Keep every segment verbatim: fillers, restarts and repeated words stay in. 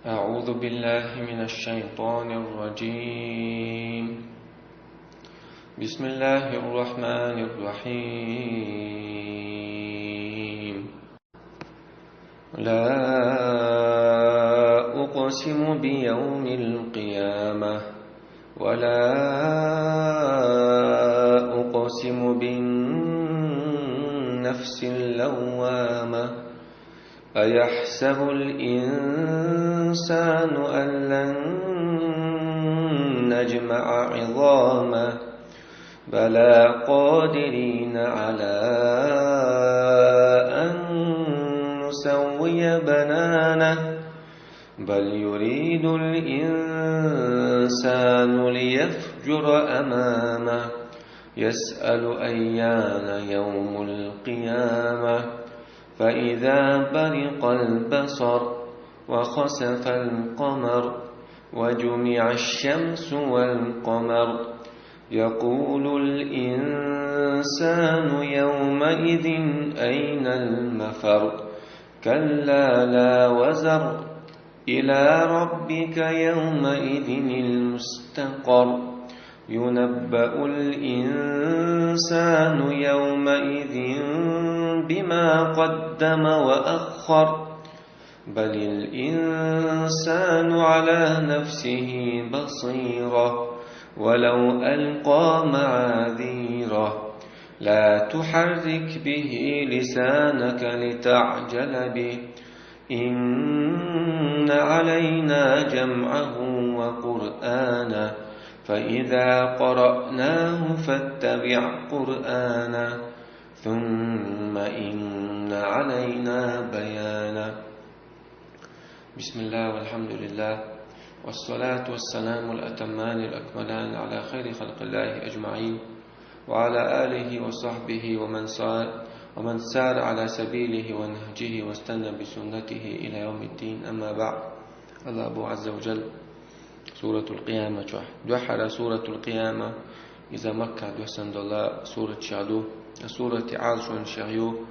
أعوذ بالله من الشيطان الرجيم. بسم الله الرحمن الرحيم. لا أقسم بيوم القيامة، ولا أقسم بالنفس اللوامة. أيحسب الإنسان أن لن نجمع عظامه؟ بلى قادرين على أن نسوي بنانه. بل يريد الإنسان ليفجر أمامه. يسأل أيان يوم القيامة. فإذا برق البصر وخسف القمر وجمع الشمس والقمر يقول الإنسان يومئذ أين المفر؟ كلا لا وزر. إلى ربك يومئذ المستقر. ينبأ الإنسان يومئذ بما قدم وأخر. بل الإنسان على نفسه بصيرة ولو ألقى معاذيره. لا تحرك به لسانك لتعجل به. إن علينا جمعه وقرآنه. فإذا قرأناه فاتبع قرآنه. ثم إن علينا بيانه. بسم الله والحمد لله، والصلاة والسلام الأتمان الأكملان على خير خلق الله أجمعين، وعلى آله وصحبه ومن سار، ومن سار على سبيله ونهجه واستنى بسنته إلى يوم الدين، أما بعد. Аллах Бог Азза ва Джалла Суратул Къияма чу. Дуьххьара Суратул Къияма, иза Макка дуьхьа санна дола сурат ду. Сурати Ӏалашонаш ю.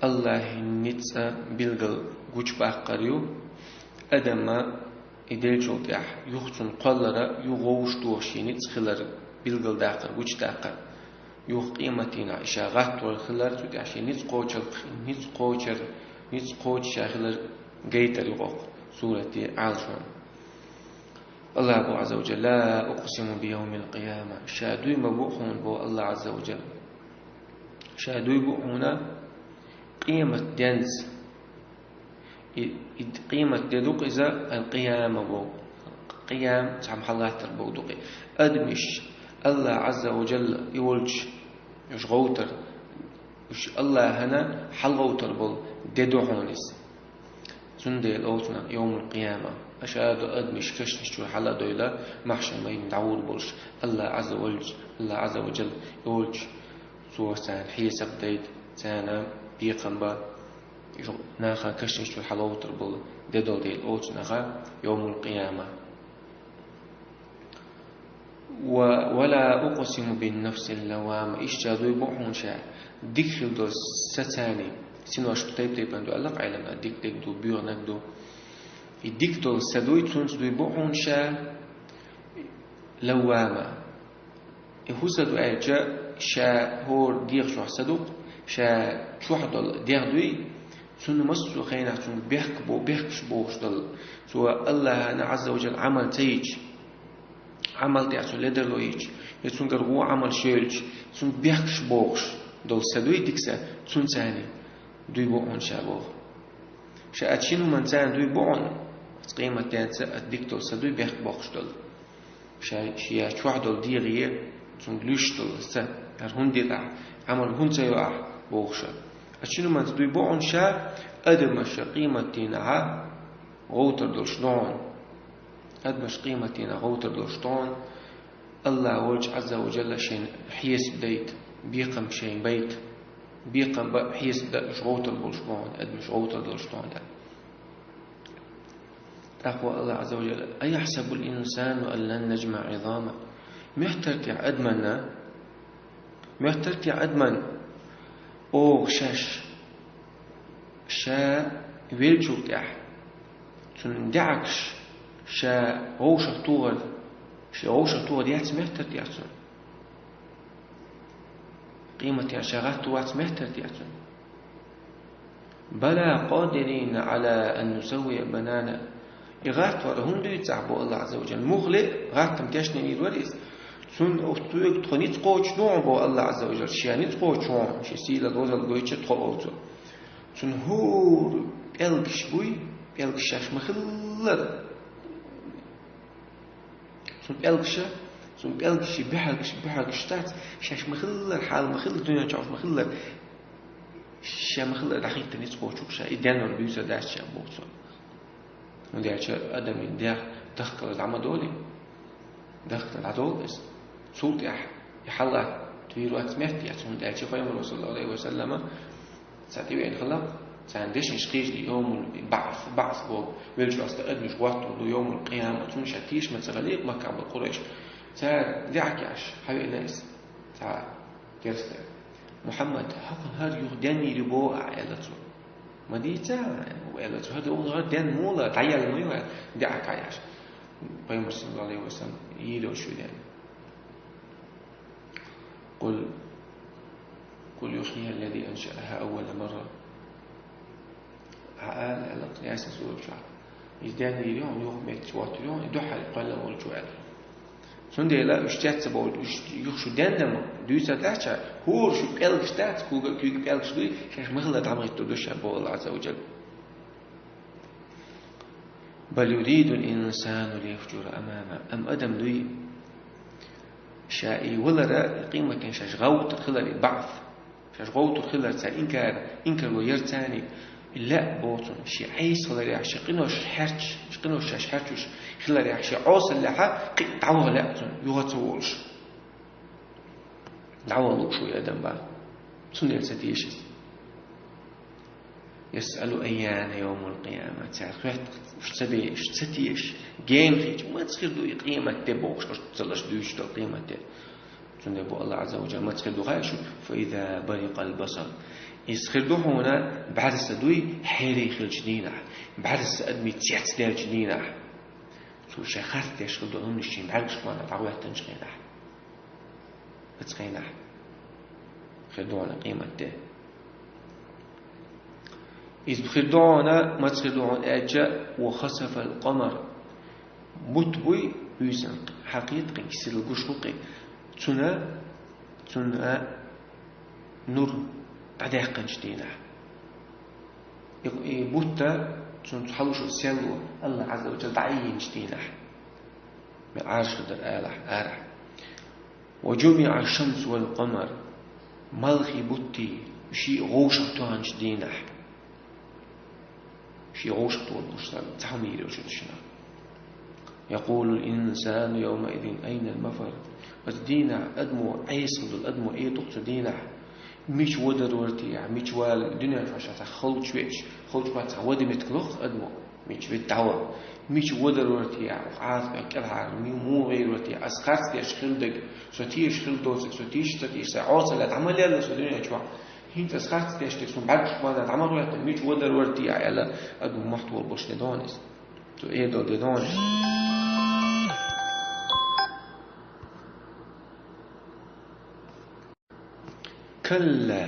Аллахьан ницкъ билгал гучабаккхар ю. Адама и делчул тӀехьа, юха цунна кхоллар, юха вовшах доха шен ницкъ хилар билгалдаккхар, гучадаккхар. Юха къематдийнахь ша гӀаттор хилар, цу тӀехьа шен ницкъ кхочар, ницкъ кхочар, ницкъ кхочуш ша хилар гайтар юха сурати Ӏалашо. Аллах Бог Азза ва Джалла: «لا أقسم بيوم القيامة». Ша дуй ма бу хьуна, бо Аллах Азза ва Джалла. Ша дуй бу хьуна къематденца. И, и къематде ду-кх иза, ал-Къияма бо. Къиям, цхьа хьалгӀаттар бо ду-кх. Адамаш, Аллах Азза ва Джалла и волча, уж гӀовтар, уж Аллахьана хьалгӀовтар бола де ду хьуна иза. Цундела олу цунах Йовмул-Къияма. Аш а ду адамаш кешнаш чура хьала а дойла, махьшар-майдан дӀагӀур болуш, Аллах Азза ва Джалла, Аллах Азза ва Джалла и волча, цо царна хьесап дайта, царна бекхам ба, наха кешнаш чура хьалгӀовтар бола де долу дела олу цунах Йовмул-Къияма. Ва, «ولا أقسم بالنفس اللوامة». Иштта дуй бу хьуна ша, дика хила долу са царний, синош тайп-тайпана ду аьлла-кх Ӏеламнаха, дика дерг ду, боьхнарг ду. И дика долу са дуй, цунца дуй бу хьуна ша, лаввама. И хӀун са ду аьлча, ша хӀора дегӀа чохь са ду-кх, ша чохь долу дегӀ дуй, цунна массо а хенахь цунна бехк бо-, бехкаш бохуш долу. Цо Аллахьана Азза ва Джалла Ӏамал ца йича, Ӏамал тӀехь цо ледарло йича, я цуьнгара вон Ӏамал шевлча, цунна бехкаш бохуш долу са дуй, дика са, цунца царний дуй бу хьуна ша боху. Ша оцу шина хӀуманца царний дуй бу хьуна, оцу къематденца оцу дика долу са дуй бехк бохуш долу. Ша, шен чохь долу дегӀе, цуьнга луьйш долу са, хӀара хӀунда дира ахь, Ӏамал хӀунда ца йо ахь, бохуш. Оцу шина хӀуманца дуй бу хьуна ша, адамаш къематдийнахь гӀовтар долуш ду хьуна. Адамаш къематдийнахь гӀовтар долуш ду хьуна. Аллах волчу Азза ва Джалла шайна хьесап дайта, бекхам шайна байта, бекхам бан, хьесап дан уьш гӀовтар болуш бу хьуна, адамаш гӀовтар долуш ду хьуна. ТӀаккха Аллах Азза ва Джалла: «أيحسب الإنسان أن لن نجمع عظامه». Моьттар те адамна, моьттар те адамна, оха шаьш, ша веллачул тӀехь, Цун даьӀахкаш ша вовшах тухар, ша вовшах тухар яц меттар тӀехь цун. Къематдийнахь ша гӀатта вац меттар тӀехь цун. «بلى قادرين على أن نسوي بنانه». И гӀаттор хӀун дуьйцахь, бо Аллах Азза ва Джалла. Мухле гӀаттам тешненийр вара иза. Цун оцуьг тхо ницкъ кхочуш ду хьуна, бо Аллах Азза ва Джалла. Ша ницкъ кхочуш ву хьуна, ша сийлал дозал гойтуш тхо олцу. Цун хӀур пӀелгаш буй, пӀелгаш шаьш ма-хиллара. Цун пӀелгаша, цун пӀелгаши бухьаргаш, бухьаргаш дац, шаьш ма-хиллара, хьал ма-хиллара, дуьнен чохь ма-хиллара. Ша ма-хиллара дӀахӀиттина ницкъ кхочуш ша, и денвар буьйса дац ша боху цо. ХӀунда аьлча адамийн дегӀ дахкалуш дӀа ма долий. Дахкалуш дӀадолу иза. Цул тӀаьхьа и хьалат туьйр вац меттехь, хӀунда аьлча Пайхамар, саллаллаху Ӏалайхи ва саллама, цхьа тӀевеана хилла, царна дешнаш кхийжина йовмул баъс, баъс боху, веллачу васта адамаш гӀоттур ду йовмул къияма, цунна ша тешаш ма ца хилла Маккахь болу къурайш. Цара даьӀахкаш хьавеана иза, цхьа керста. «Мухьаммад, хӀокхунна хӀара юха денйийр ю боху ахь», аьлла цо. «Ма дийца», аьлла цо, «хӀара юха денна мула, дӀаелла ма ю», аьлла, даьӀахк хьаеш. Пайхамар, саллаллаху Ӏалайхи ва саллам, йийр ю шу денна. «قل، قل يحييها الذي أنشأها أول مرة». Хьа ала, аьлла, Ясин сурат чохь. Иза денйийр ю хьуна, юха меттахь хӀоттийр ю хьуна, и дуьххьара кхоьллина волчо аьлла. Цундела уьш цец ца бовлу, уьш юха шу денна ма дуьйцур дац ша, хӀора шу пӀелгаш дац, куьйга, куьйга пӀелгаш дуй, шаьш ма-хиллара дӀа ма хӀиттор ду ша, боху Аллах Азза ва Джалла. «بل يريد الإنسان ليفجر أمامه». Амма адам дуй, ша и валара, и къематдийнахь шаьш гӀовттур хилар, и баъс. Шаьш гӀовттур хилар, цара инкар, инкарло яр царна, и лаьа боху цунна, шен Ӏеса хиларехь, шен къинош хьерчаш, шен къинош шаьш хьерчаш хиларехь, шен Ӏесаллехь кхин а дӀаваха лаьа цунна, юха ца волуш. ДӀаваха лууш ву и адам боху. Цундела ца теша иза. «يسأل أيان يوم القيامة». Цара хоьтту, уьш ца беш, ца теша, гена хилча, маца хир ду и къематде бохуш, оццул аш дуьйцуш долу къематде. Цундела боху Аллах Азза ва Джалла, маца хир ду хаьий шуна? «فإذا برق البصر». Иза хир ду хьуна бӀаьрса дуй, хьерий хилчу дийнахь, бӀаьрса адамийн цец даьллачу дийнахь. Цо шайн харц деш хир долу хӀуманаш шен бӀаьргаш кхонна дӀахӀоьттинчу хенахь. Оцу хенахь хир ду хьуна къематде. Иза хир ду хьуна, маца хир ду хьуна аьлча, «وخسف القمر». Бутт буй, буьйсанна хьакхета, кхин кисарал гуш бу кхин. Цуьнан, цуьнан нур дӀадаьккхинчу дийнахь. И, и бутт, цуьнца хьалуш волу серло Аллах Азза ва Джалла дӀаайинчу дийнахь. МиӀраж хир дара алахь, арахь. «وجمع الشمس والقمر». Малхий, буттий, шиъ гӀовшах тоьхначу дийнахь. Шиъ гӀовшах тоьхна уьш санна, цхьа хӀума йийр йолуш ю шуна. «يقول الإنسان يومئذ أين المفر». Оцу дийнахь адамо, Ӏеса хир долу адамо эр ду-кх цу дийнахь: «Мича вадар вара те ахь, мича вала?» Дуьнен чохь ша цхьа халчу веача, халчу бац, цхьа вада меттиг ло-кх адамо. Мича вита дӀаваха? Мича вадар вара те ахь, Ӏазапехь кӀелхьара, ми-, муха вер вара те ахь? Ас харц деш хилла дерг, со тешаш хилла доцург, со тешаш ца тешаш, сан Ӏесалла дӀа ма лелла со дуьнен чохь. ХӀинца ас харц деш дерг, суна бӀаьргаш кхонна дӀа ма хӀоьттина, мича вадар вара те ахь аьлла, адамо мохь толуш де догӀу иза. Цо эр долу де догӀу иза. «كلا،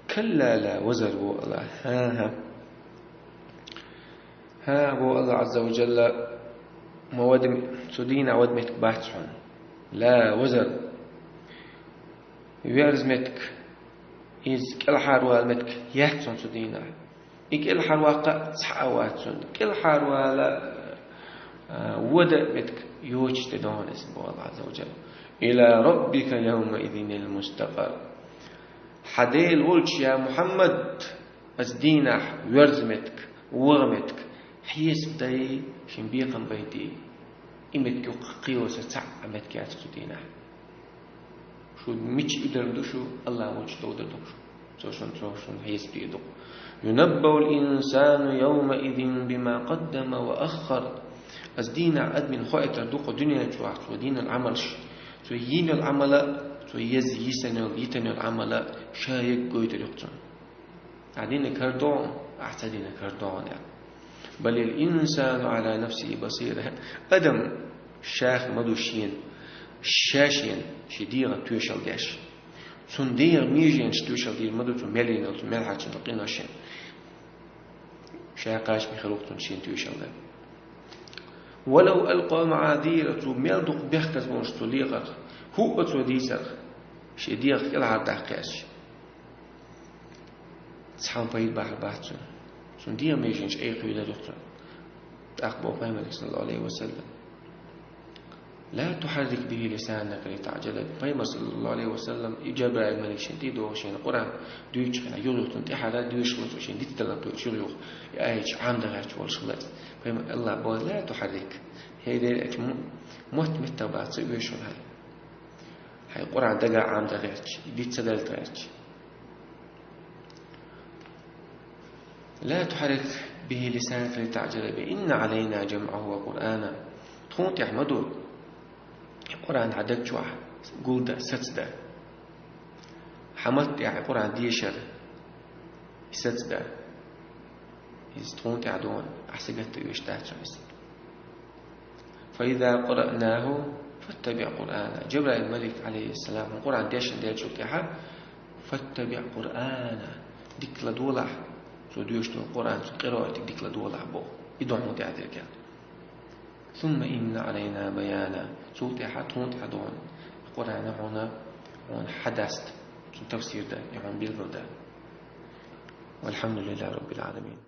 كلا لا وزر», боху Аллах. ХӀан-хӀа. ХӀан, боху Аллах Азза ва Джалла, ма вада ме-, цу дийнахь вада меттиг бац хьуна. «لا وزر». Верза меттиг, иза кӀелхьарвала меттиг яц хьуна цу дийнахь. И кӀелхьарваккха цхьа а вац цунна. КӀелхьарвала, а, вада меттиг йоцуш де догӀу иза, боху Аллах Азза ва Джалла. «إلى ربك يومئذ المستقر». Хьан Дела волчу, я Мухьаммад, оцу дийнахь верза меттиг, ваха меттиг, хьесап дай, шен бекхам байде. И меттиг юккъе кхин йоцуш цхьа а меттиг яц цу дийнахь. Шу мича уьдур ду шу, Аллах волчу довдар ду шу. Цо шуна, цо шуна хьесап дийр ду. «ينبأ الإنسان يومئذ بما قدم وأخر». Оцу дийнахь адамна хоуьйтур ду-кх дуьнен чохь цо динан Ӏамалш, цо йина йолу Ӏамал а, цо еза йисина йолу, йитина йолу Ӏамал а, ша ерг гойтур ю-кх цунна. Ахь динарг хӀара догӀу, ахь ца динарг хӀара догӀу аьлла. بل الإنسان على نفسه بصيرة. Адам шах ма ду шен, ша шен, шен дегӀа тоьшалла деш. Цун дегӀа меженаш тоьшалла дийр ма ду цун, мел йина, цун мел хьачун къинош шен. Ша кхача михалух цун шен тоьшалла да. ولو ألقى معاذيره, цо мел дукха бехказбонаш цо лекхарх, хӀуъа цо дийцарх, шен дегӀах кӀелхьардаккха гӀерташ. Цхьан пайда бахьар бац цун. Цун дегӀа меженаш айхуьйда духцун. ТӀаккха бо пайхамар саллаллаху алейхи ва саллам: لا تحرك به لسانك لتعجل به. Пайхамар саллаллаху алейхи ва саллам, и Жабраил малик шен тӀе догӀу шен Къуръан дуьйцучу хенахь, юхалуьйтун тӀаьхьара дуьйш вац шен дицдалар дуьйцу юхалух. И аят Ӏамда гӀерташ волуш хилла. Пайхамар Аллах боху: لا تحرك. ХӀей Дела, аьлча, м-, мотт меттах бац ца оьшу хьайн. Хьайн Къуръан дага Ӏамда гӀерташ, диц ца далта гӀерташ. لا تحرك به لسانك لتعجل به إن علينا جمعه وقرآنه. Тхуна тӀехь ма ду Къуръан хьан даг чохь гулда, сацда. Хьан матта тӀехь Къуръан дешар сацда. Иза тхуна тӀехь ду, ахь сагатта оьшуш дац иза. فإذا قرأناه فاتبع قرآنه. Жабраил малик, алейхиссалам, Къуръан дешна делчул тӀаьхьа, فاتبع قرآنه. Дика ладогӀалахь, цо доьшуш долу Къуръан, цуьнан къираатиг дика ладогӀалахь боху. И ду хьуна тӀехь дерг. ثم إن علينا بيانه. Цул тӀаьхьа тхуна тӀехь ду хьуна Къуръан хьуна, хьуна хьадаста, цуьнан тафсир дан, и хьуна билгалдан. والحمد لله رب العالمين.